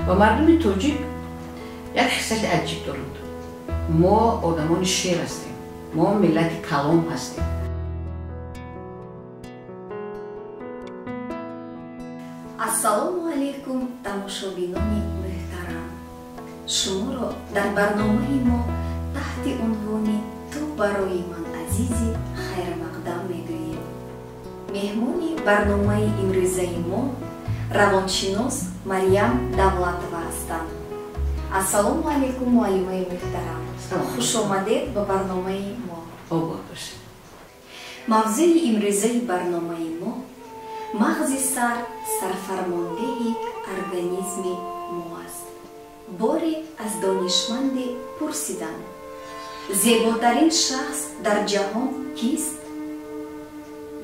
Ва мардуми тоҷик як хислати аҷиб доранд. Мо одамони шер ҳастем, мо миллати калом ҳастем. Ассалому алайкум, тамошобинони муҳтарам. Шуморо дар барномаи мо таҳти унвони «Ту барои ман азизӣ» хайрмақдам мегӯем. Меҳмони барномаи имрӯзаи мо равоншинос Марьям Давлатова ҳастанд. Ассалому алайкум, муаллимаи муҳтарам. Хуш омадед ба барномаи мо. Обод бошед. Мавзӯи имрӯзаи барномаи мо мағзи сар, сарфармондеҳи организми мо аст. Боре аз донишманде пурсиданд: зеботарин шахс дар ҷаҳон кист?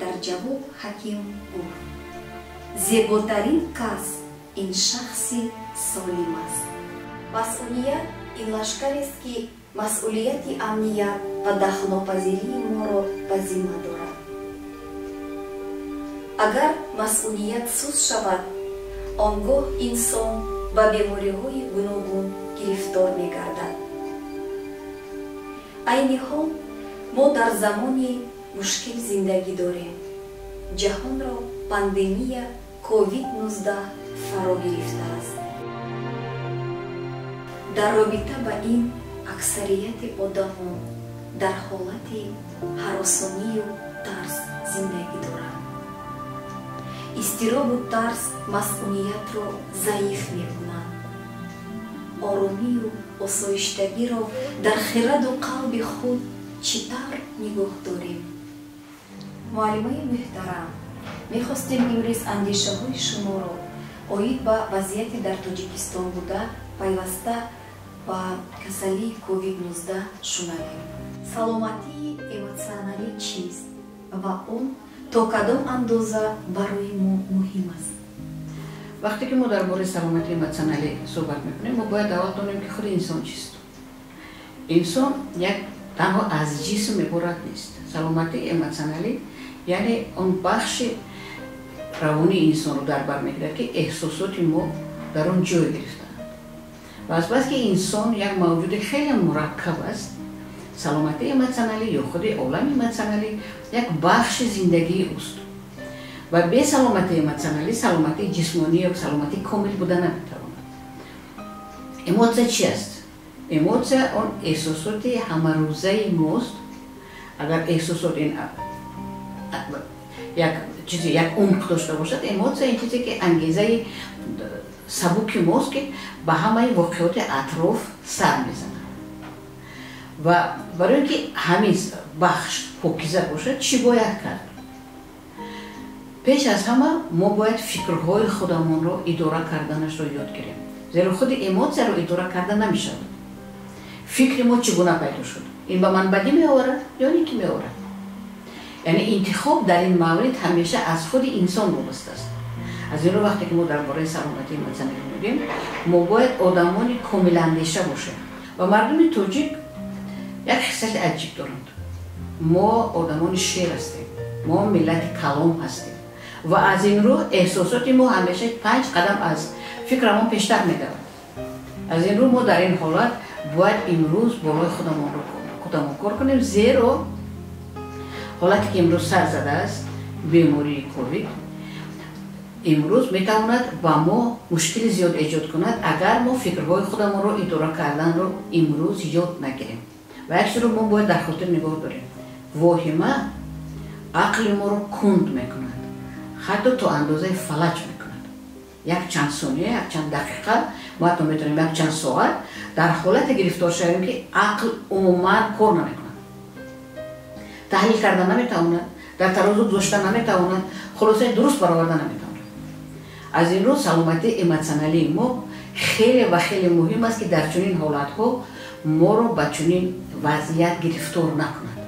Дар ҷавоб ҳаким гуфт: зеботарин кас ин шахси солим аст. Масъулият ин лашкарест, ки масъулияти амният ва дахлнопазирии моро ба зимма дорад. Агар масъулият суст шавад, он гоҳ инсон ба бемориҳои гуногун гирифтор мегардад. Айни ҳол мо дар замони мушкил зиндагӣ дорем. Ҷаҳонро пандемия COVID-19 фаро гирифтааст. Дар робита ба ин аксарияти одамон дар ҳолати ҳаросонию тарс зиндагӣ доранд. Изтиробу тарс масъуниятро заиф мекунанд. Оромию осоиштагиро дар хираду қалби худ чӣ тавр нигоҳ дорем? Муаллимаи муҳтарам, мехостем имрӯз андешаҳои шуморо оид ба вазъияти дар Тоҷикистон буда пайваста ба касалии COVID-19 шунавем. Саломатии эмотсионалӣ чист ва он то кадом андоза барои мо муҳим аст? Вақте ки мо дар бораи саломатии эмотсионалӣ суҳбат мекунем, мо бояд аввал донем, ки худи инсон чист. Инсон як танҳо аз ҷисм иборат нест. Саломатии эмотсионалӣ яъне он бахши равонии инсонро дар бар мегирад, ки эҳсосоти мо дар он ҷой гирифтаанд. Ва азбаски инсон як мавҷуди хеле мураккаб аст, саломатии эмотсионалӣ ё худи олами эмотсионалӣ як бахши зиндагии ӯст. Ва бе саломатии эмотсионалӣ саломатии ҷисмонӣ ё саломатии комил буда наметавонад. Эмотсия чи аст? Эмотсия он эҳсосоти ҳамарӯзаи мост. Агар эҳсосот ин як чизи як умқ дошта бошад, эмотсия ин чизе, ки ангезаи сабуки мост, ки ба ҳамаи воқеоти атроф сар мезанад. Ва барои ин ки ҳамин бахш покиза бошад, чӣ бояд кард? Пеш аз ҳама мо бояд фикрҳои худамонро идора карданашро ёд гирем, зеро худи эмотсияро идора карда намешавад. Фикри мо чӣ гуна пайдо шуд? Ин ба ман бадӣ меоварад ё некӣ меоварад? Яъне интихоб дар ин маврид ҳамеша аз худи инсон вобаста аст. Аз ин рӯ, вақте ки мо дар бораи саломатии эмотсионалӣ мегӯем, мо бояд одамони комиландеша бошем. Ва мардуми тоҷик як хислати аҷиб доранд. Мо одамони шер ҳастем, мо миллати калом ҳастем. Ва аз ин рӯ эҳсосоти мо ҳамеша 5 қадам аз фикрамон пештар медавад. Аз ин рӯ мо дар ин ҳолат бояд имрӯз болои худамон кор кунем, зеро ҳолате ки имрӯз сар задааст, бемории ковид, имрӯз метавонад ба мо мушкили зиёд эҷод кунад, агар мо фикрҳои худамонро идора карданро имрӯз ёд нагирем. Ва як чизро мо бояд дар хотир нигоҳ дорем: воҳима ақли моро кунд мекунад, ҳатто то андозаи фалаҷ мекунад. Як чанд сония, як чанд дақиқа, мо ҳатто метавонем як чанд соат дар ҳолате гирифтор шавем, ки ақл умуман кор намекунад, таҳлил карда наметавонад, дар тарозу гузошта наметавонад, хулосаи дуруст бароварда наметавонад. Аз ин рӯ саломатии эмотсионалии мо хеле ва хеле муҳим аст, ки дар чунин ҳолатҳо моро ба чунин вазъият гирифтор накунад.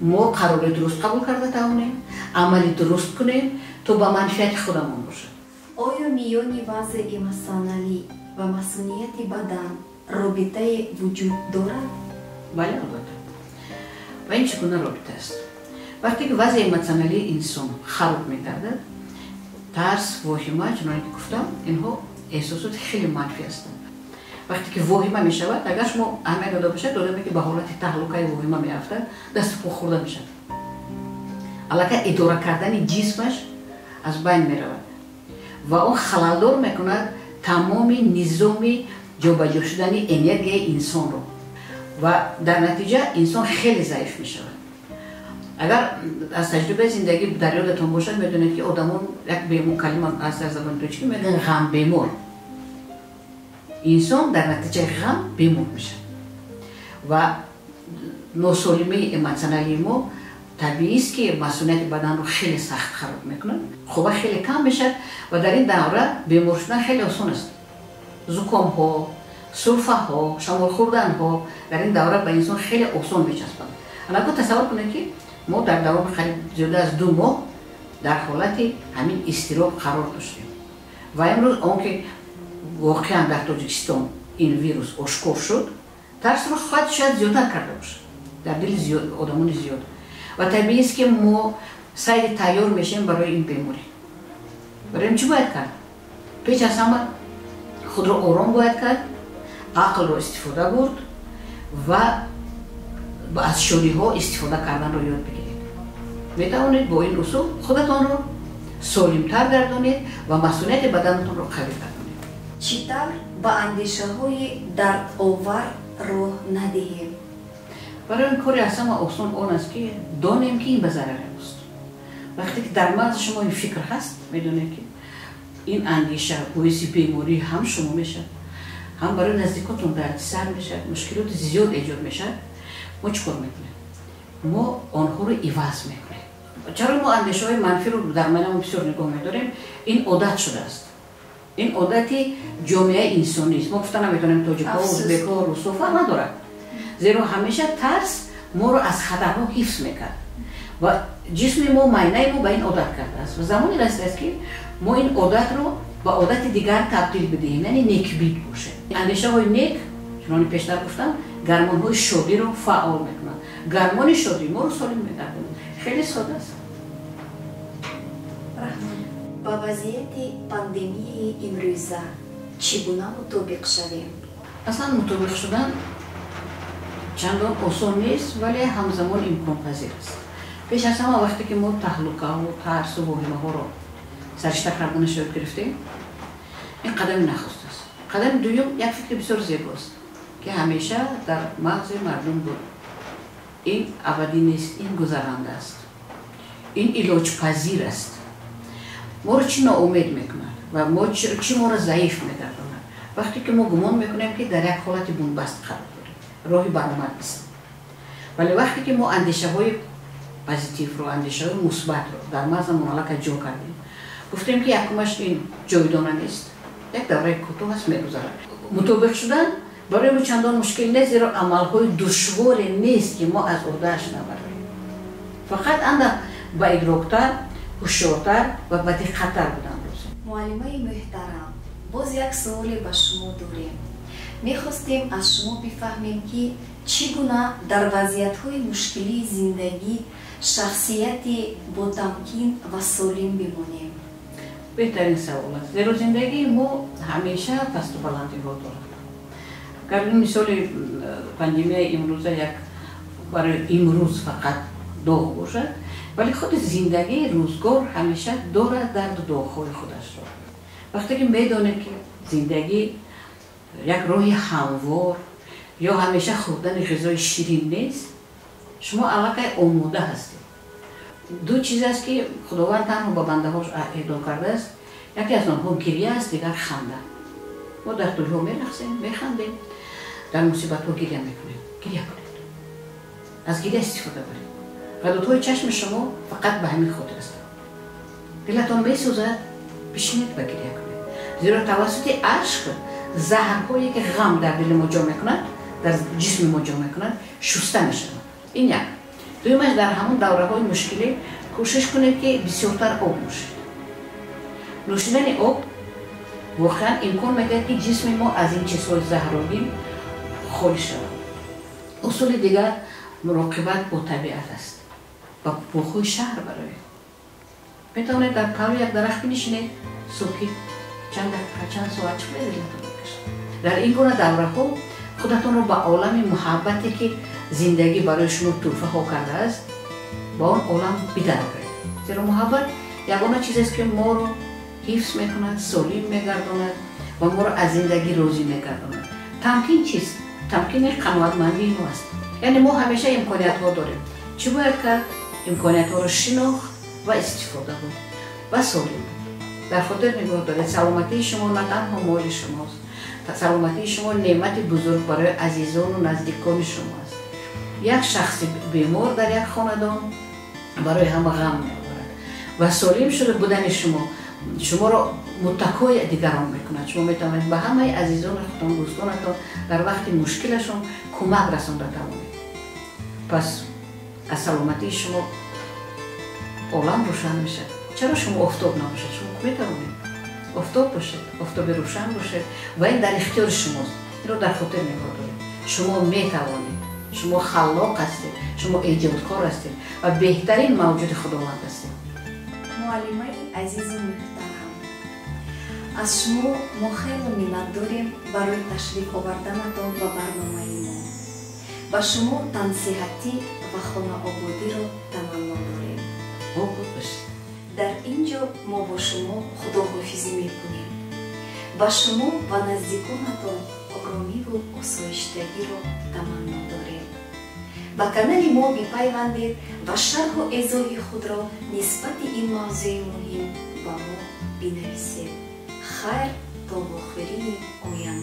Мо қарори дуруст қабул карда тавонем, амали дуруст кунем, то ба манфиати худамон бошад. Оё миёни вазъи эмоционалӣ ва масунияти бадан робитае вуҷуд дорад? Бале, албатта. Ва ин чӣ гуна робита аст? Вақте ки вазъи эмотсионалии инсон хароб мегардад, тарс, воҳима, чуноне ки гуфтам, инҳо Эҳсосоти хеле манфӣ ҳастанд. Вақте ки воҳима мешавад, агар шумо аҳамият дода бошад, одаме ки ба ҳолати таҳлукаи воҳима меафтад, дасту по хӯрда мешавад. Аллакай идора кардани ҷисмаш аз байн меравад ва он халалдор мекунад тамоми низоми ҷобаҷо шудани энергияи инсонро ва дар натиҷа инсон хеле заиф мешавад. Агар аз таҷрибаи зиндагӣ дар ёдатон бошад, медонед ки одамон як бемор, калима аз забони тоҷикӣ мегӯянд ғамбемор. Инсон дар натиҷаи ғам бемор мешавад ва носолимии эмотсионалии мо табиист ки масунияти баданро хеле сахт хароб мекунад, қувва хеле кам мешавад ва дар ин давра бемор шудан хеле осон аст. Зукомҳо, сурфаҳо, шамолхӯрданҳо дар ин давра ба инсон хеле осон мечаспанд. Анаку тасаввур кунед ки мо дар давоми қариб зиёда аз 2 моҳ дар ҳолати ҳамин изтироб қарор доштем ва имрӯз он ки воқеан дар Тоҷикистон ин вирус ошкор шуд, тарсро хоҳад шояд зиёдтар карда бошад дар дили одамони зиёд. Ва табиист ки мо сайри тайёр мешавем барои ин беморӣ. Барои ин чӣ бояд кард? Пеш аз ҳама худро ором бояд кард, ақлро истифода бурд ва аз шодиҳо истифода карданро ёд бигиред. Метавонед бо ин усул худатонро солимтар гардонед ва масунияти баданатонро қавӣ гардонед. Чӣ тавр ба андешаҳои дардовар роҳ надиҳем? Барои ин кори аз ҳама осон он аст ки донем ки ин ба зарари мост. Вақте ки дар мағзи шумо ин фикр ҳаст, медонед ки ин андеша боиси беморӣ ҳам шумо мешавад, ҳам барои наздикотон дардисар мешавад, мушкилоти зиёд эҷод мешавад. Мо чӣ кор мекунем? Мо онҳоро иваз мекунем. Чаро мо андешаҳои манфиро дар майнамо бисёр нигоҳ медорем? Ин одат шудааст. Ин одати ҷомеаи инсонист. Мо гуфта наметавонем тоҷикҳо, ӯзбекҳо, русҳо, фарқ надорад. Зеро ҳамеша тарс моро аз хатарҳо ҳифз мекард ва ҷисми мо, майнаи мо ба ин одат кардааст. Ва замоне расидааст ки мо ин одатро ба одати дигар табдил бидиҳем, яъне некбин бошем. Андешаҳои нек, чунони пештар гуфтам, гармонҳои шодиро фаъол мекунанд. Гармони шодӣ моро солим мегардонад. Хеле сода аст. Раҳмон, ба вазъияти пандемияи имрӯза чӣ гуна мутобиқ шавем? Аслан мутобиқ шудан чандон осон нест, вале ҳамзамон имконпазир аст. Пеш аз ҳама вақте ки мо таҳлукаҳо, тарсу воҳимаҳоро саришта карданаш ёд гирифтем, ин қадами нахуст аст. Қадами дуюм як фикри бисёр зебост ки ҳамеша дар мағзи мардум буд. Ин абадӣ нест, ин гузаранда аст, ин илоҷпазир аст. Моро чӣ ноумед мекунад ва чӣ моро заиф мегардонад? Вақте ки мо гумон мекунем ки дар як ҳолати бунбаст қарор дорем, роҳи баромад нест. Вале вақте ки мо андешаҳои позитивро, андешаҳои мусбатро дар мағзамон аллакай ҷо кардем, гуфтем ки якумаш ин ҷовидона нест, як давраи кӯтоҳ аст, мегузарад. Мутобиқ шудан барои мо чандон мушкил нест, зеро амалҳои душворе нест ки мо аз уҳдааш набароем. Фақат андак ба идроктар, ҳушёртар ва ба диққаттар будан лозим. Муаллимаи муҳтарам, боз як суоле ба шумо дорем. Мехостем аз шумо бифаҳмем ки чӣ гуна дар вазъиятҳои мушкилии зиндагӣ шахсияти ботамкин ва солим бимонем? Беҳтарин савол аст, зеро зиндагии мо ҳамеша пасту баландиҳо дорад. Агар ин мисоли пандемияи имрӯза як барои имрӯз фақат доғ бошад, вале худи зиндагии рӯзгор ҳамеша дорад дарду доғҳои худашро. Вақте ки медонед ки зиндагӣ як роҳи ҳамвор ё ҳамеша хӯрдани ғизои ширин нест, шумо аллакай омода ҳастед. Ду чиз аст ки Худованд танҳо ба бандаҳош эҳдо кардааст. Яке аз онҳо гиря аст, дигар ханда. Мо дар тӯйҳо мерақсем, механдем, дар мусибатҳо гиря мекунем. Гиря кунед, аз гиря истифода баред. Ғадудҳои чашми шумо фақат ба ҳамин хотир ҳастанд. Дилатон месӯзад, бишинед ва гиря кунед, зеро тавассути ашк заҳрҳое ки ғам дар дили мо ҷо мекунад, дар ҷисми мо ҷо мекунад, шуста мешавад. Ин як. Дуюмаш, дар ҳамон давраҳои мушкилӣ кӯшиш кунед ки бисёртар об нӯшед. Нӯшидани об воқеан имкон медиҳад ки ҷисми мо аз ин чизҳои заҳрогин холӣ шавад. Усули дигар муроқибат бо табиат аст. Ба боғҳои шаҳр бароед. Метавонед дар паҳлӯи як дарахт бинишинед, сукит, Чанд дақиқа, чанд соат, чӣ қадар дилатон мекашад. Дар ин гуна давраҳо худатонро ба олами муҳаббате, ки зиндагӣ барои шумо тӯҳфаҳо кардааст, ба он олам бидароред. Зеро муҳаббат ягона чизест, ки моро ҳифз мекунад, солим мегардонад ва моро аз зиндагӣ розӣ мегардонад. Тамкин чист? Тамкин қаноатмандии мо аст. Яъне мо ҳамеша имкониятҳо дорем. Чӣ бояд кард? Имкониятҳоро шинохт ва истифода бурд ва солим буд. Дар хотир нигоҳ доред, саломатии шумо на танҳо моли шумост, саломатии шумо неъмати бузург барои азизону наздикони шумо аст. Як шахси бемор дар як хонадон барои ҳама ғам меоварад ва солим шуда будани шумо шуморо муттакои дигарон мекунад. Шумо метавонед ба ҳамаи азизони худтон, дӯстонатон дар вақти мушкилашон кӯмак расонда тавонед. Пас аз саломатии шумо олам рӯшан мешавад. Чаро шумо офтоб набошед? Шумо метавонед офтоб бошед, офтоби рӯшан бошед ва ин дар ихтиёри шумост. Инро дар хотир нигоҳ доред. Шумо метавонед, шумо халлоқ ҳастед, шумо эҷодкор ҳастед ва беҳтарин мавҷуди Худованд ҳастед. Муаллимаи азизу муҳтарам, аз шумо мо хеле миннат дорем барои ташриф оварданатон ба барномаи мо. Ба шумо тансиҳатӣ ва хонаободиро таманно дорем. Обод бошед. Дар ин ҷо мо бо шумо худоҳофизӣ мекунем. Ба шумо ва наздиконатон оромиву осоиштагиро таманно дорем. Ба канали мо бипайвандед ва шарҳу эзоҳи худро нисбати ин мавзӯи муҳим ба мо бинависед. Хайр, то вохӯрии оянда.